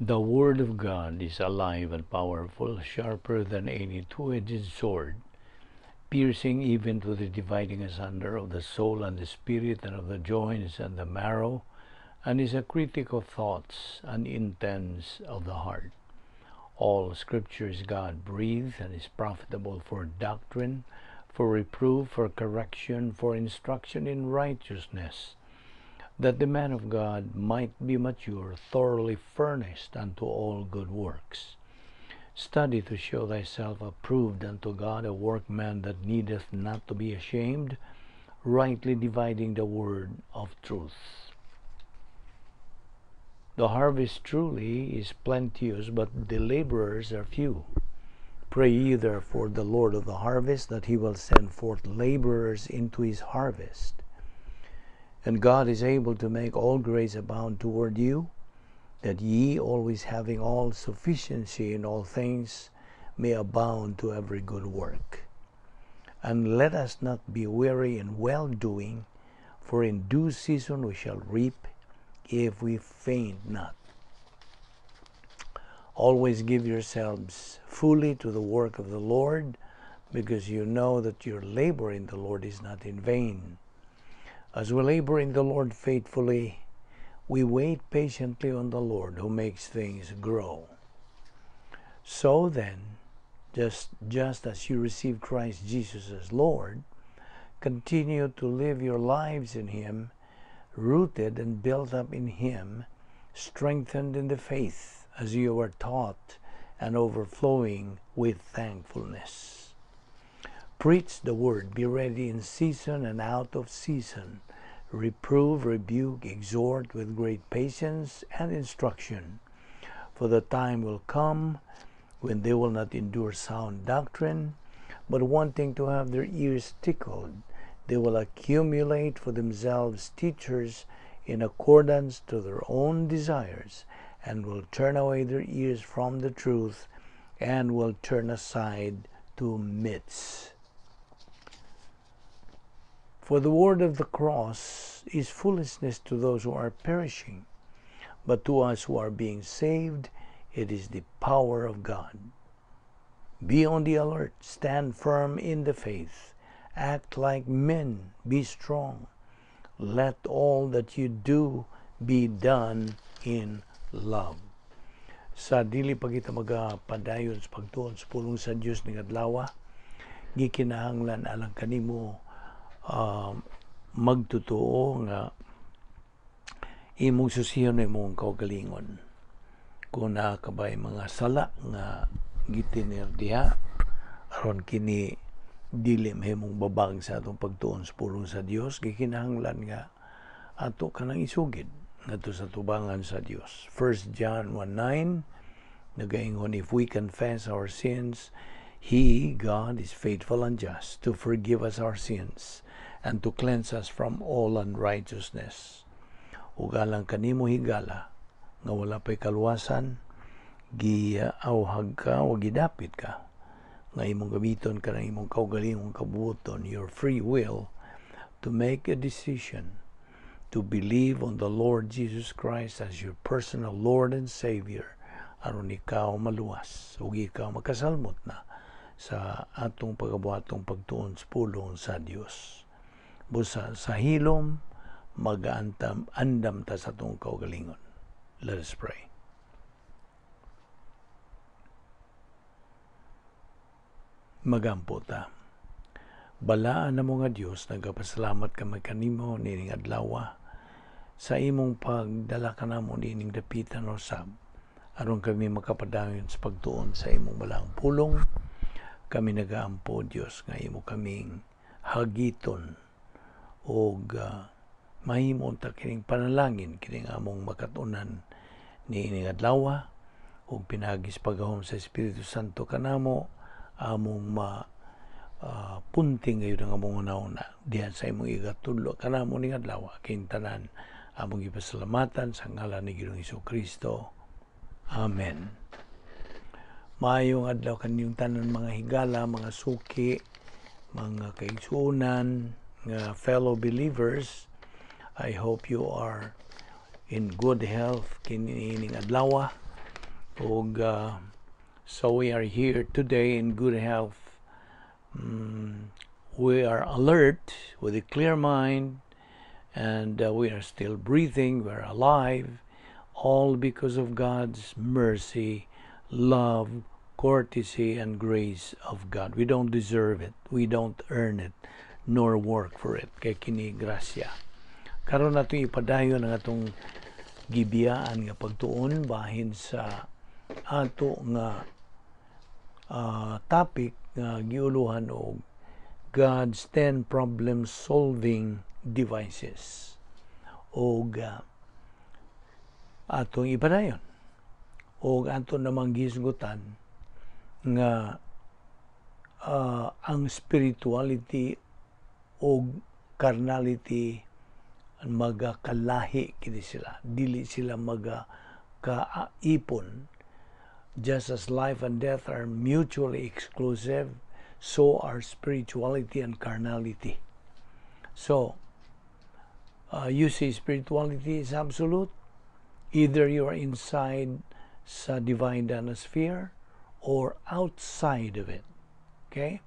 The Word of God is alive and powerful, sharper than any two-edged sword, piercing even to the dividing asunder of the soul and the spirit and of the joints and the marrow, and is a critic of thoughts and intents of the heart. All Scripture is God-breathed and is profitable for doctrine, for reproof, for correction, for instruction in righteousness, that the man of God might be mature, thoroughly furnished unto all good works. Study to show thyself approved unto God, a workman that needeth not to be ashamed, rightly dividing the word of truth. The harvest truly is plenteous, but the laborers are few. Pray ye therefore the Lord of the harvest that he will send forth laborers into his harvest. And God is able to make all grace abound toward you, that ye, always having all sufficiency in all things, may abound to every good work. And let us not be weary in well-doing, for in due season we shall reap if we faint not. Always give yourselves fully to the work of the Lord, because you know that your labor in the Lord is not in vain. As we labor in the Lord faithfully, we wait patiently on the Lord who makes things grow. So then, just as you receive Christ Jesus as Lord, continue to live your lives in Him, rooted and built up in Him, strengthened in the faith as you were taught, and overflowing with thankfulness. Preach the word, be ready in season and out of season. Reprove, rebuke, exhort with great patience and instruction. For the time will come when they will not endure sound doctrine, but wanting to have their ears tickled, they will accumulate for themselves teachers in accordance to their own desires, and will turn away their ears from the truth, and will turn aside to myths. For the word of the cross is foolishness to those who are perishing, but to us who are being saved, it is the power of God. Be on the alert, stand firm in the faith, act like men, be strong. Let all that you do be done in love. Sa dili pa kita magapadayon sa pagtuon sa pulong sa Dios ning adlaw, gikinahanglan alang kanimo magtotoo nga imong susiyon imong kaugalingon. Kung naa ka bay mga sala nga gitiner diha aron kini dili mahimong babag sa atong pagtuon sa pulong sa Dios, gikinahanglan nga ato kanang isugid ngadto sa tubangan sa Dios. 1 John 1:9 nagaingon, "If we confess our sins, He, God, is faithful and just to forgive us our sins and to cleanse us from all unrighteousness." Ug alang kanimo, higala, nga wala pa'y kaluwasan, giawhag ka o gidapit ka nga imong gamiton ka ng imong kaugalingong kabuoton, your free will, to make a decision to believe on the Lord Jesus Christ as your personal Lord and Savior aron ikaw maluwas ug ikaw makasalmot na sa atong pagabuhatong pagtuon sa pulong sa Dios. Busa sa hilom magaantam andam ta sa atong kaugalingon. Let us pray. Magampo ta. Balaan na mo nga Dios, nagapasalamat kami kanimo nining adlaw sa imong pagdala kanamo nining dapitan o sab aron kami makapadayon sa pagtuon sa imong balaang pulong. Kami nagaampo, Dios, nga imo kaming hagiton og mahimo ta kining panalangin kining among makat-unan niining adlaw, ug pinaagi sa paghahom sa Espiritu Santo kanamo among ma punting ngayon ang among una diha sa imong igatudlo kanamo ning adlaw. Kining tanan among gipasalamatan sa ngalan ni Ginoong Hesukristo. Amen. Maayong adlaw kaninyong tanan, mga higala, mga suki, mga kaigsuonan, nga fellow believers. I hope you are in good health kiniining adlaw. Ug so we are here today in good health. We are alert with a clear mind and we are still breathing, we are alive, all because of God's mercy, love, courtesy, and grace of God. We don't deserve it. We don't earn it, nor work for it. Kay kini grasya. Karon nato ipadayon ang atong gibiyaan nga pagtuon bahin sa ato nga topic nga giuluhan og God's 10 problem solving devices og atong ipadayon og ato namang gisgutan nga ang spirituality og carnality magakalahi kini sila, dili sila maga kaipon. Just as life and death are mutually exclusive, so are spirituality and carnality. So you see, spirituality is absolute. Either you are inside sa divine sphere or outside of it, okay?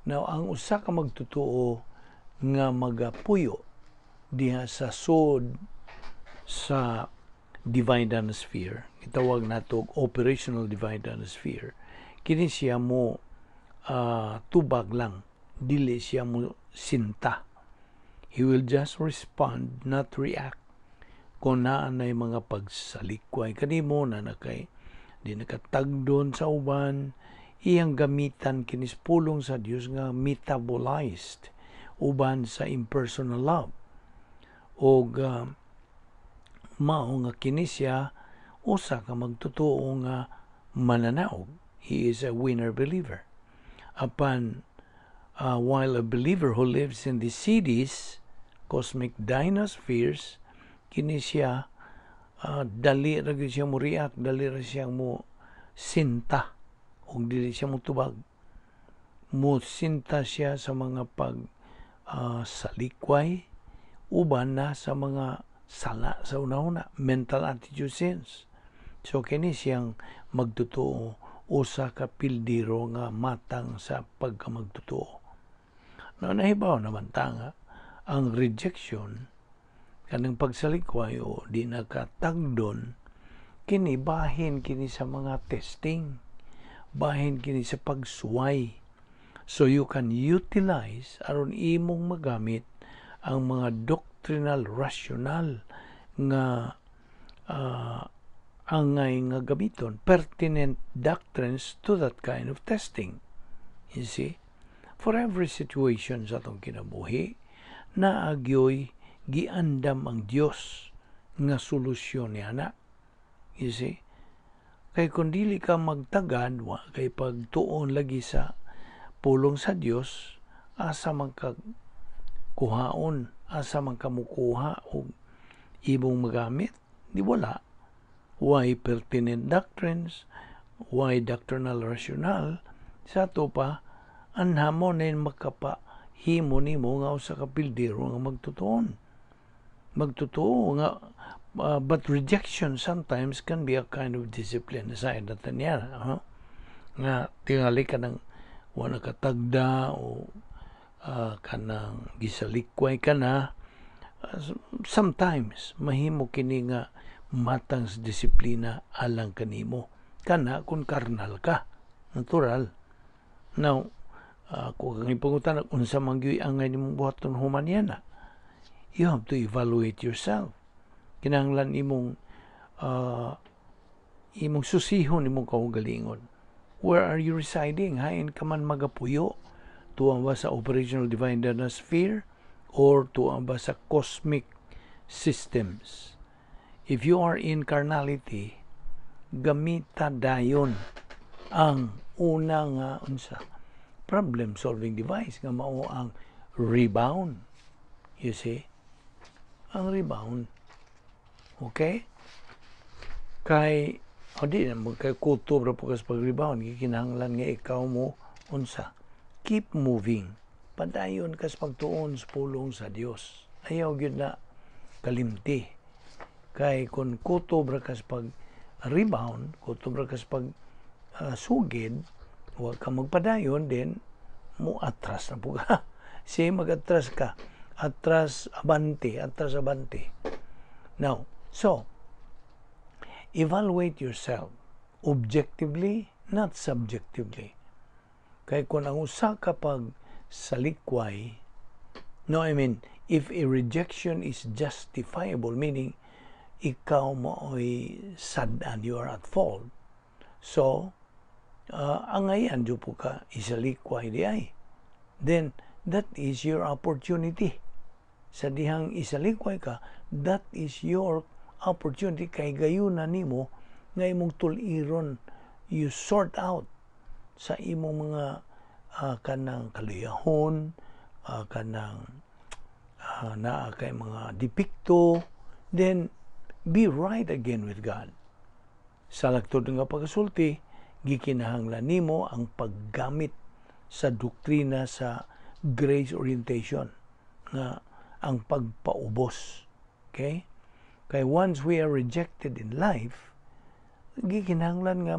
Now, ang usa ka magtotoo nga magapuyo diha sa sud sa divine sphere, gitawag nato operational divine sphere, kini siya mo tubag lang, dili siya mo sinta. He will just respond, not react. Kung naa nay mga pagsalikway kanimo na nakay di nakatagdon sa uban, iyang gamitan kinis pulong sa Dios nga metabolized uban sa impersonal love og mao nga kini siya usa ka magtotoo nga mananaog. He is a winner believer. Apan while a believer who lives in the CDs, cosmic dynaspheres, kini siya dali ra gyud siya mo react, dali ra siya mo sinta ug dili siya mo tubag. Mo sinta siya sa mga pag salikway uban na sa mga sala sa una-una, mental attitude sins. So kini siyang magtotoo usa ka pildiro nga matang sa pagkamagtotoo. No, nahibaw naman ta nga ang rejection, kanang pagsalikway o di nakatagdon, kini bahin kini sa mga testing, bahin kini sa pagsuway. So you can utilize aron imong magamit ang mga doctrinal rationale nga angay nga gamiton, pertinent doctrines to that kind of testing. You see, for every situation sa atong kinabuhi, naagyoy giandam ang Dios nga solusyon niya na. You see, kay kung dili ka magtagad, wa kay pagtuon lagi sa pulong sa Dios, asa man ka kuhaon, asa man ka mukuha og imong magamit? Di wala. Why pertinent doctrines? Why doctrinal rationale? Sa ato pa, anha mo na makapahimo nimo nga usa ka pildiro nga magtutuon. Magtotoo nga but rejection sometimes can be a kind of discipline sa natin niya, huh? Nga tingali ka ng wala katagda o kanang gisalikway ka na, sometimes mahimo kini nga matang sa disiplina alang kanimo, kana kung karnal ka, natural. Now, kung ang ipangutana unsa man gyud angay nimong buhaton human niya, you have to evaluate yourself. Kinahanglan imong susihon imong kaugalingon. Where are you residing? Hain ka man magapuyo, tuwa ba sa operational divine sphere or tuwa ba sa cosmic systems? If you are in carnality, gamita dayon ang una nga unsa, problem solving device nga mao ang rebound. You see, ang rebound, okay? Kay o di na mo kay kutob ra po kas pag-rebound, gikinahanglan nga ikaw mo unsa, keep moving, padayon kas pagtuon sa pulong sa Dios. Ayaw gyud na kalimti, kay kung kutob ra kas pag rebound, kutob ra ka sa pag sugid, wa ka magpadayon, then mo atras na po ka. Si mag-atras ka, atras abante, atras abante. Now, so, evaluate yourself objectively, not subjectively. Kay kung ang usa ka pag salikway, no, I mean, if a rejection is justifiable, meaning ikaw mao'y sad-an, you are at fault. So, angayan jud po ka isalikway di ay. Then, that is your opportunity. Sa dihang isalikway ka, that is your opportunity kay gayuna nimo nga imong tuliron, you sort out sa imong mga kanang kaluyahon, kanang naa kay mga depekto, then be right again with God. Sa laktod nga pagkasulti, gikinahanglan nimo ang paggamit sa doktrina sa grace orientation nga ang pagpaubos. Okay? Kay once we are rejected in life, gikinahanglan nga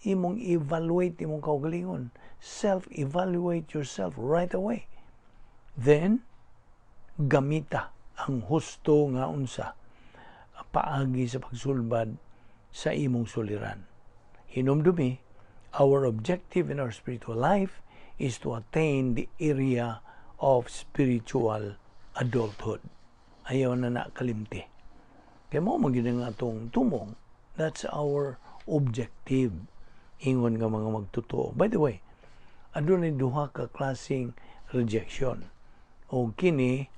imong evaluate imong kaugalingon. Self-evaluate yourself right away. Then, gamita ang husto nga unsa paagi sa pagsulbad sa imong suliran. Hinumdumi, our objective in our spiritual life is to attain the area of spiritual adulthood. Ayaw na na kalimti. Kaya mao man gyud ang atong tumong. That's our objective. Ingon nga mga magtotoo. By the way, adunay duha ka klaseng rejection. O kini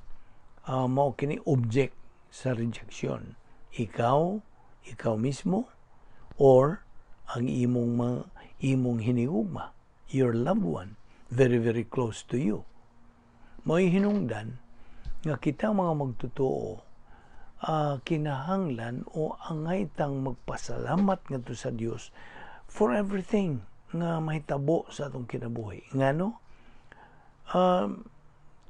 mao kini object sa rejection. Ikaw, ikaw mismo, or ang imong mga, imong hinigugma, your loved one, very, very close to you. Mao'y hinungdan nga kita mga magtotoo kinahanglan o angay tang magpasalamat ngadto sa Dios for everything nga mahitabo sa atong kinabuhi. Ngano?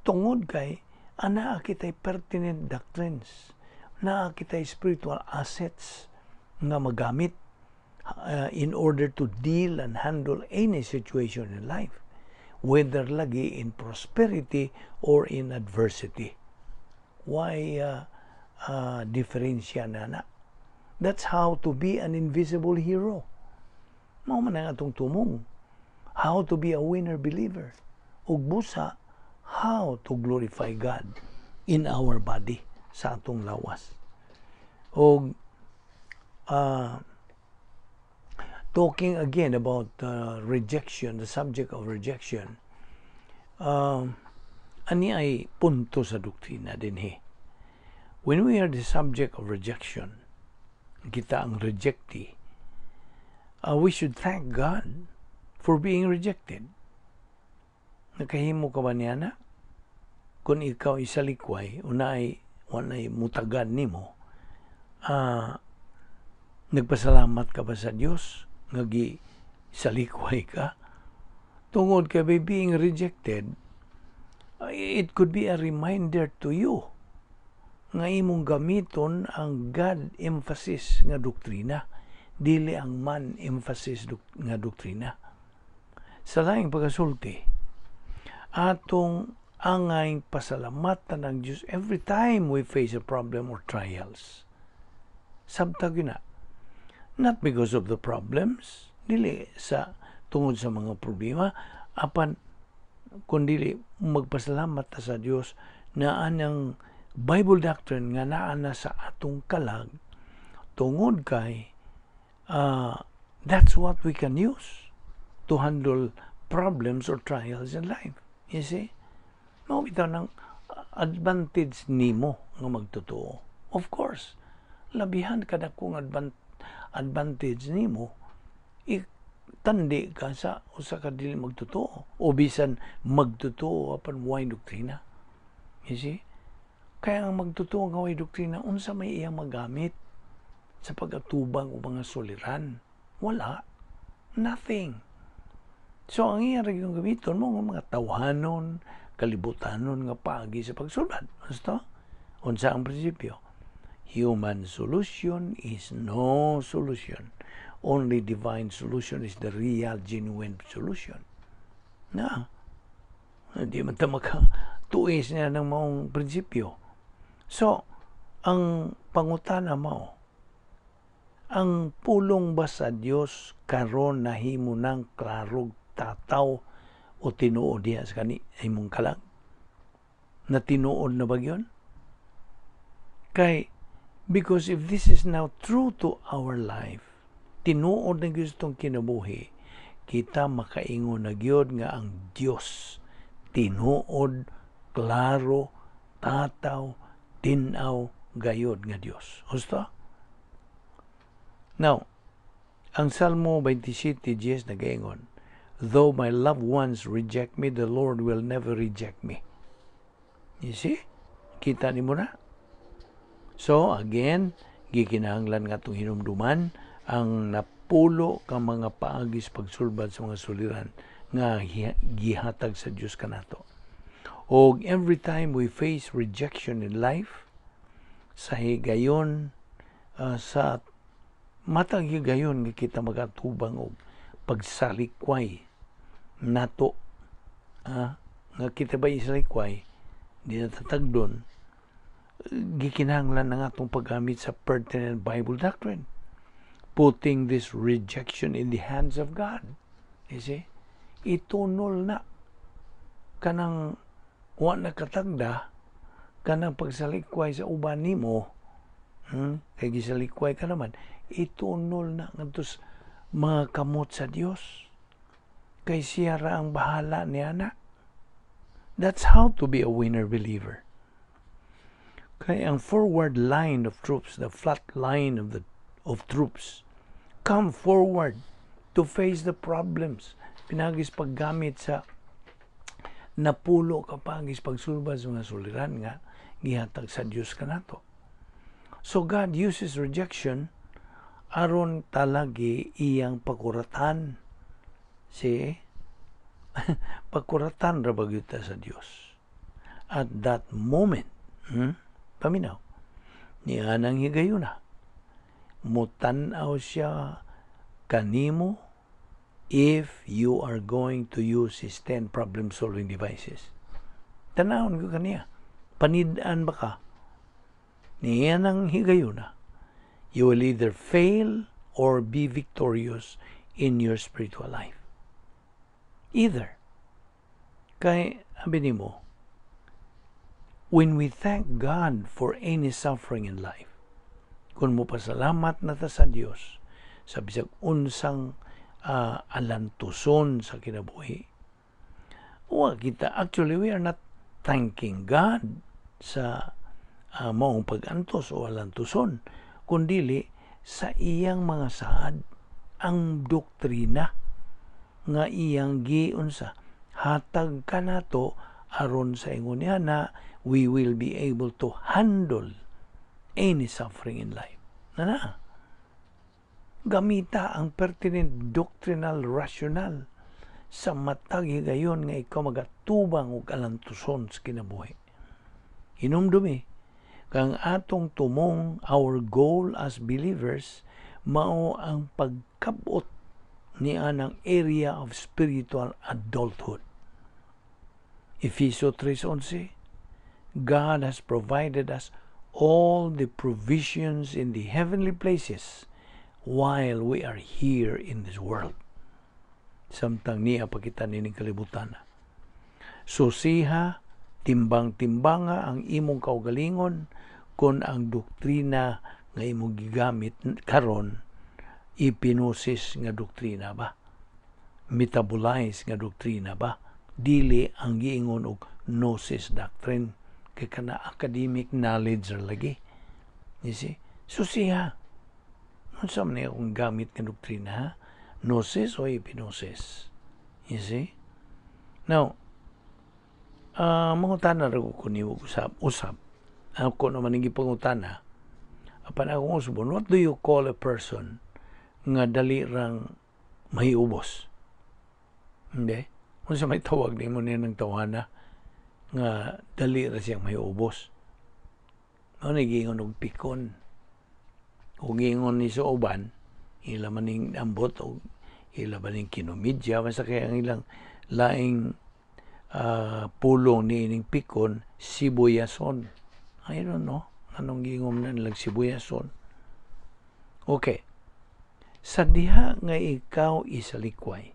Tungod kay anaa kitay pertinent doctrines, naa kitay spiritual assets nga magamit in order to deal and handle any situation in life, whether lagi in prosperity or in adversity. Why diferensya na na? That's how to be an invisible hero. Mao man ang atong tumong. How to be a winner believer. Ug busa, how to glorify God in our body, sa atong lawas. Og talking again about rejection, the subject of rejection, ani ay punto sa doktrina dinhi. When we are the subject of rejection, kita ang rejectee, we should thank God for being rejected. Nakahimo ka ba niya na? Kung ikaw isalikway, unay, walay mutagan nimo, nagpasalamat ka ba sa Dios nga gi salikway ka? Tungod kay by being rejected, it could be a reminder to you nga imong gamiton ang God emphasis nga doktrina, dili ang man emphasis nga doktrina. Sa laing pagkasulti, atong angay pasalamatan ang Diyos every time we face a problem or trials. Sabtag yun na. Not because of the problems, dili sa tungod sa mga problema, apan kundi magpasalamat ta sa Dios na anang Bible doctrine nga naa na sa atong kalag tungod kay that's what we can use to handle problems or trials in life. You see? Mao bitaw ng advantage nimo nga magtotoo. Of course, labihan kada kung advantage nimo tandi ka sa usa ka dili magtotoo o bisan magtotoo apan way doktrina. You see? Kaya ang magtotoo nga way doktrina, unsa may iyang magamit sa pag-atubang o mga suliran? Wala. Nothing. So ang iya ra yung gamiton mo mga tawhanon, kalibutanon nga paagi sa pagsulbad. Gusto? Unsa ang prinsipyo? Human solution is no solution. Only divine solution is the real, genuine solution. Na, di man ta maka tuis niya ng maong prinsipyo. So, ang pangutana mao, ang pulong ba sa Dios karon nahimo nang klarog tataw o tinuod diha sa kani imong kalag? Na tinuod na ba gyud? Kay because if this is now true to our life, tinuod na gyud itong kinabuhi, kita makaingon na gyud nga ang Dios tinuod, klaro, tataw, tin-aw gayod nga Dios. Husto? Now, ang Salmo 27:10 nagaingon, "Though my loved ones reject me, the Lord will never reject me." You see? Kita nimo na? So, again, gikinahanglan nga itong hinumduman ang napulo ka mga paagis pagsulbad sa mga suliran nga gihatag sa Dios kanato. Og every time we face rejection in life, sa higayon, sa matag higayon nga kita magatubang og pagsalikway nato, nga kita ba isalikway, di na tatagdon, gikinahanglan ang atong paggamit sa pertinent Bible doctrine, putting this rejection in the hands of God. You see? Itunol na kanang wa na katagda, kanang pagsalikway sa uban nimo, Kay gisalikway ka naman, itunol na ngadto sa mga kamot sa Dios, kay siya ra ang bahala niya na. That's how to be a winner believer. Kay ang forward line of troops, the flat line of troops, come forward to face the problems pinaagis paggamit sa napulo ka paagis pagsulbad sa mga suliran nga gihatag sa Dios kanato. So God uses rejection aron talagi iyang pakuratan. Si pakuratan ra ba gyud ta sa Dios. At that moment, Paminaw, niya nang higayuna, mutan-aw siya kanimo if you are going to use his 10 problem-solving devices. Tanawon ko kaniya. Panid-an ba ka? Niya nang higayuna. You will either fail or be victorious in your spiritual life. Either. Kay, abi nimo, when we thank God for any suffering in life, kung mo pasalamat na ta sa Dios sa bisag unsang alantuson sa kinabuhi, wa kita, actually we are not thanking God sa maong pag-antos o alantuson, kundili sa iyang mga saad, ang doktrina nga iyang giunsa hatag kanato aron sa ingon niya na we will be able to handle any suffering in life. Na na. Gamita ang pertinent doctrinal rationale sa matag higayon nga ikaw magatubang og alantuson sa kinabuhi. Hinumdumi, kang atong tumong, our goal as believers, mao ang pagkabot ni anang area of spiritual adulthood. Efeso 3:11, God has provided us all the provisions in the heavenly places while we are here in this world. Samtang niya pa kita nining kalibutan. Susiha, timbang-timbanga ang imong kaugalingon kung ang doktrina nga imong gigamit karon epinosis nga doktrina ba? Metabolize nga doktrina ba? Dili ang giingon og gnosis doctrine kay kana academic knowledge ra lagi. You see? Susiha. Unsa man akong gamit nga doktrina, ha? Gnosis o epinosis? You see? Now, mangutana ra ko nimo usab usab. Ako naman ang gipangutana. Apan akong usbon, what do you call a person nga dali rang mahiubos? Hindi? Unsa may tawag nimo niya ng tawana nga dali ra siyang mahiubos? Mao ni giingon og pikon. Ug giingon ni sa uban, ila maning ambot og ila maning kinumidya, basta kay ang ilang laing pulong ni ining pikon, sibuyason. I don't know anong giingon na nilang sibuyason. Okay. Sa diha nga ikaw isalikway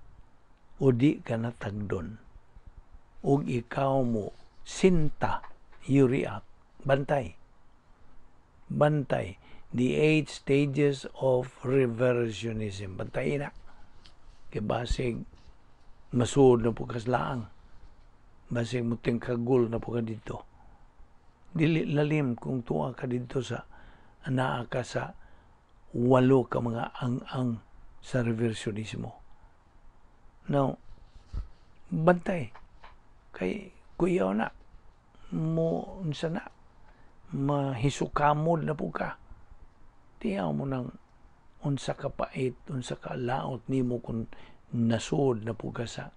o di ka natagdon ug ikaw mo sinta, you react. Bantay. Bantay. The eight stages of reversionism. Bantay na. Kay basig masuod na po kas laang. Basig muting kagul na po ka dito. Dili lalim kung tuwa ka dito sa anaa ka sa walo ka mga ang-ang sa reversionismo. Now, bantay. Kay kuyaw na mo unsa na mahisukamod na po ka. Tiyaw mo nang unsa ka pait, unsa ka laot nimo kung nasuod na po ka sa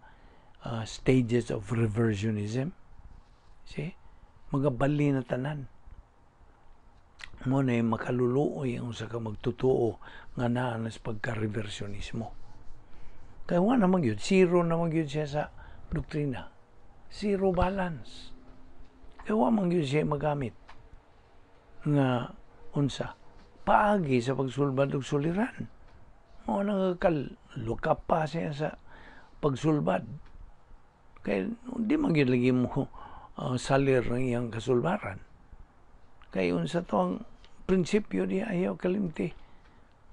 stages of reversionism. See? Mga bali na tanan. Mo na makaluluoy ang usa ka magtotoo nga naa na sa pagka-reversionismo. Kaya wa naman yun, zero naman yun siya sa doktrina. Zero balance. Kaya wa man yun siya magamit nga unsa paagi sa pagsulbad og suliran. Mao nang kaluka pa siya sa pagsulbad. Kay di man gyud lagi mo salir ang iyang kasulbaran. Kay unsa to ang prinsipyo di ayaw kalimti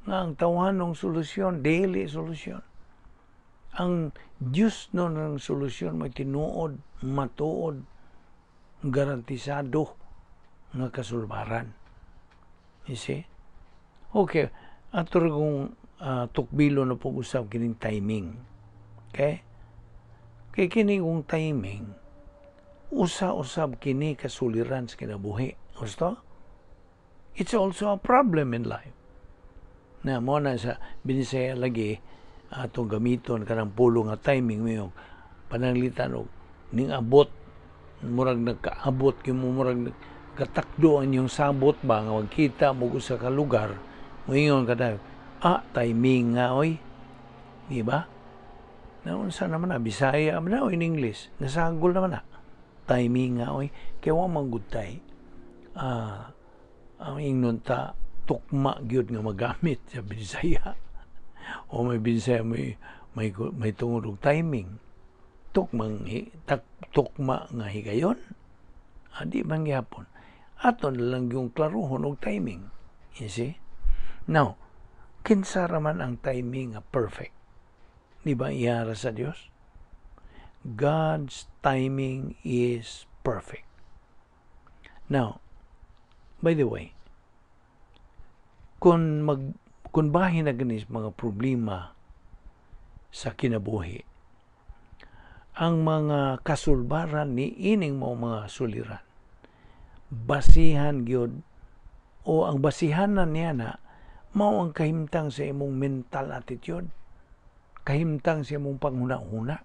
nga ang tawhanong solusyon, dili solusyon. Ang Diyos no ng solusyon may tinuod, matuod, garantisado nga kasulbaran. You see? Okay, ato kung tukbilo na pag usab kining timing. Okay? Kay kini kung timing, usa-usab kini kasuliran sa kinabuhi. Gusto? It's also a problem in life. Na mo na sa Binisaya lagi atong gamiton kanang pulo nga timing mo pananglitan og ning abot, murag nagkaabot kay mo, murag katakdo ang inyong sabot ba nga magkita mo usa ka lugar, moingon ka dayon, "Ah, timing nga oy," di ba? Na unsa naman na Bisaya man na o in English, nasagol naman na timing nga oy. Kay wa man gud tay ang ingnon ta tukma gyud nga magamit sa Bisaya o may Bisaya may tungod og timing, tukmang tak, tukma nga higayon, di man gihapon. Ato na lang yung klaruhon og timing, you see? Now, kinsa ra man ang timing nga perfect? Di ba iyara sa Dios? God's timing is perfect. Now, by the way, kung bahin na ganis mga problema sa kinabuhi, ang mga kasulbaran ni ining mo mga suliran, basihan gyud o ang basihanan niya na mao ang kahimtang sa imong mental attitude, kahimtang sa imong panghuna-huna.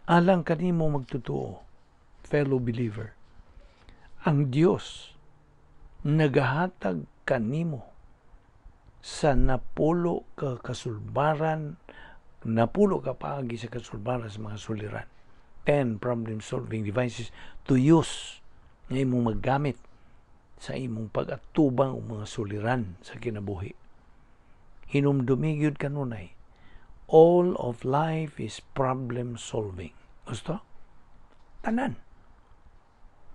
Alang kanimo magtotoo, fellow believer, ang Dios nagahatag kanimo sa 10 ka kasulbaran, 10 ka paagi sa kasulbaran sa mga suliran. 10 problem solving devices to use nga imong maggamit sa imong pag-atubang og mga suliran sa kinabuhi. Hinumdumi gyud kanunay, all of life is problem solving. Gusto? Tanan.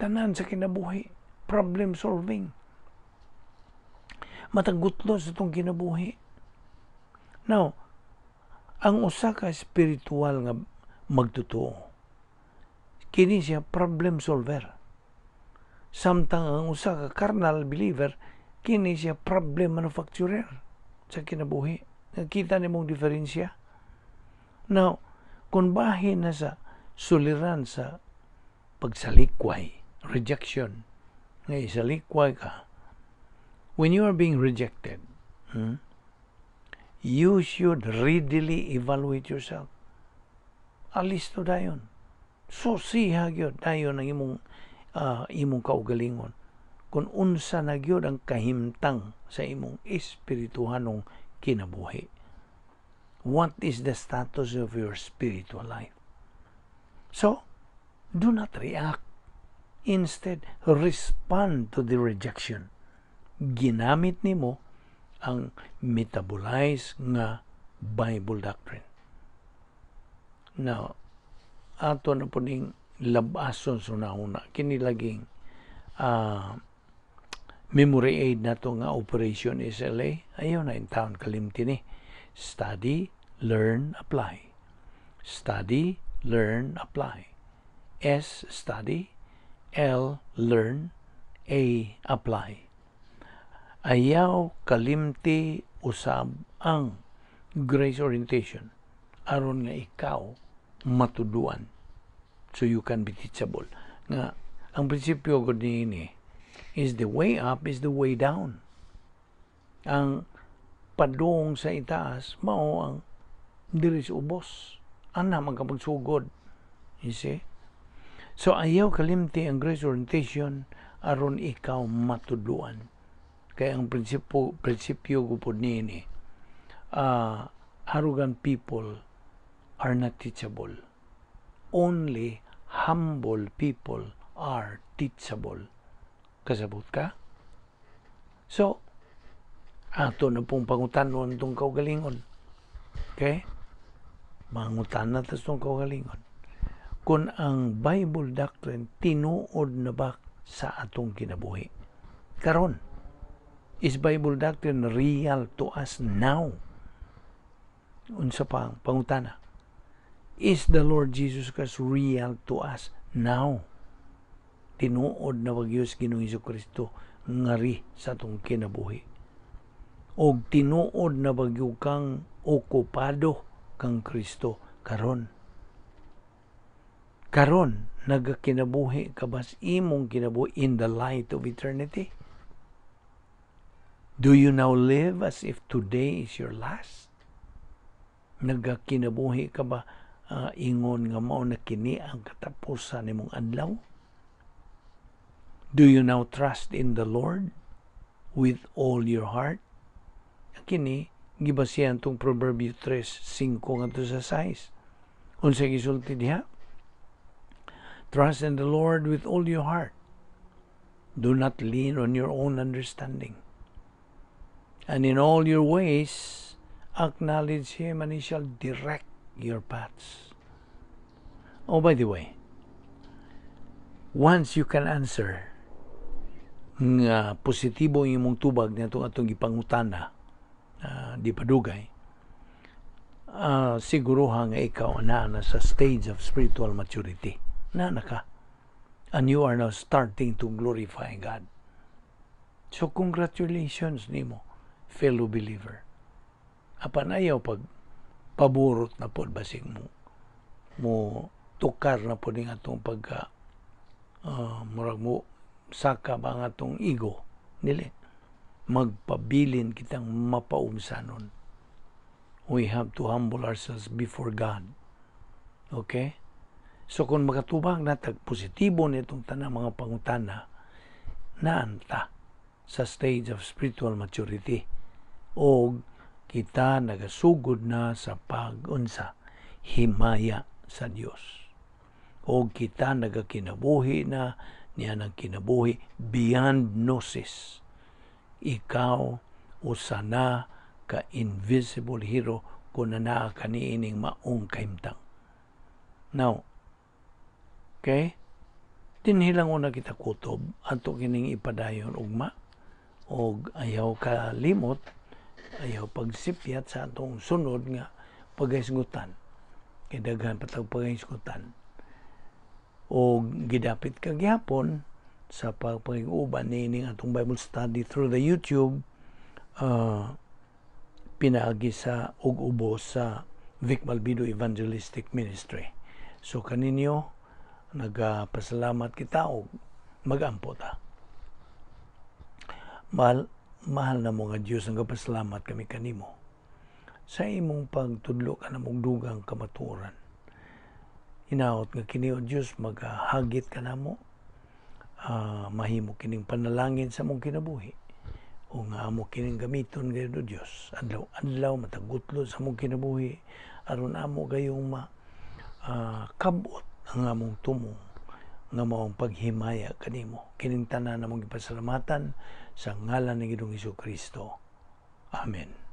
Tanan sa kinabuhi, problem solving. Matagutlo sa itong kinabuhi. Now, ang usa ka spiritual nga magtotoo, kini siya problem solver. Samtang ang usa ka carnal believer, kini siya problem manufacturer sa kinabuhi. Nakita nimong diferensya? Now, kung bahin na sa suliran sa pagsalikway, rejection, nga isalikway ka, when you are being rejected, you should readily evaluate yourself. Alis to dayon. Susiha gyud dayon ang imong kaugalingon. Kung unsa na gyud ang kahimtang sa imong espirituhanong kinabuhi. What is the status of your spiritual life? So, do not react. Instead, respond to the rejection. Ginamit nimo ang metabolize nga Bible doctrine. Now, ato na po ning labason sa una. Kini laging memory aid nato nga Operation SLA. Ayaw na in town kalimti ni. Study, learn, apply. Study, learn, apply. S, study. L, learn. A, apply. Ayaw kalimti usab ang grace orientation aron nga ikaw matuduan, so you can be teachable. Nga ang prinsipyo gud niini is the way up is the way down. Ang padung sa itaas mao ang diri sa ubos ana man ka pagsugod, you see? So ayaw kalimti ang grace orientation aron ikaw matuduan, kay ang prinsipyo gupod niini, arrogant people are not teachable. Only humble people are teachable. Kasabot ka? So, ato na pong pangutanon itong kaugalingon. Okay? Mangutan na itong kaugalingon. Kung ang Bible doctrine tinuod na ba sa atong kinabuhi? Karon, is Bible doctrine real to us now? Unsa pa ang pangutana? Is the Lord Jesus Christ real to us now? Tinuod na ba gyud Ginoong Kristo ngari sa atong kinabuhi? Og tinuod na ba gyud kang okupado kang Kristo karon? Karon, nagakinabuhi ka ba sa imong kinabuhi in the light of eternity? Do you now live as if today is your last? Nagakinabuhi ka ba ingon nga mao na kini ang katapusan nimong adlaw? Do you now trust in the Lord with all your heart? Kini gibasihan tong Proverbio 3:5 ngadto sa 6. Unsa gisulti diha? Trust in the Lord with all your heart. Do not lean on your own understanding. And in all your ways, acknowledge Him and He shall direct your paths. Oh, by the way, once you can answer nga positibo ang imong tubag nitong atong gipangutana, di pa dugay, siguruha nga ikaw na na sa stage of spiritual maturity na na ka and you are now starting to glorify God. So congratulations nimo, fellow believer. Apan ayaw pag paburot na pod, basig mo mo tukar na pod ning atong pagka murag mo saka ba ang atong ego. Dili, magpabilin kitang mapaumsanon. We have to humble ourselves before God, okay? So kung makatubag na tag positibo nitong tanang mga pangutana, naanta sa stage of spiritual maturity o kita nagasugod na sa pag-unsa himaya sa Dios o kita nagakinabuhi na niya ng kinabuhi beyond gnosis. Ikaw usa na ka invisible hero kung naa ka niining maong kahimtang. Now, okay? Dinhi lang una kita kutob, ato kining ipadayon ugma og ayaw kalimot, ayaw pagsipyat sa atong sunod nga paghisgutan. Kay daghan pa tag paghisgutan o gidapit ka gihapon sa pagpakig-uban niining atong Bible study through the YouTube, pinaagi sa ug ubos sa Vic Malbido Evangelistic Ministry. So kaninyo nagapasalamat kita og magampo ta. Mahal, mahal na mo nga Dios, nagapasalamat kami kanimo sa imong pagtudlo kanamong dugang kamatuoran. Hinaot nga kini, o Dios, magahagit kanamo. Mahimo kining panalangin sa among kinabuhi o nga amo kining gamiton gayud, o Dios, adlaw-adlaw, matag gutlo sa among kinabuhi, aron amo gayong ma kabot ang among tumong nga maong paghimaya kanimo. Kining tanan among gipasalamatan sa ngalan ni Ginoong Kristo. Amen.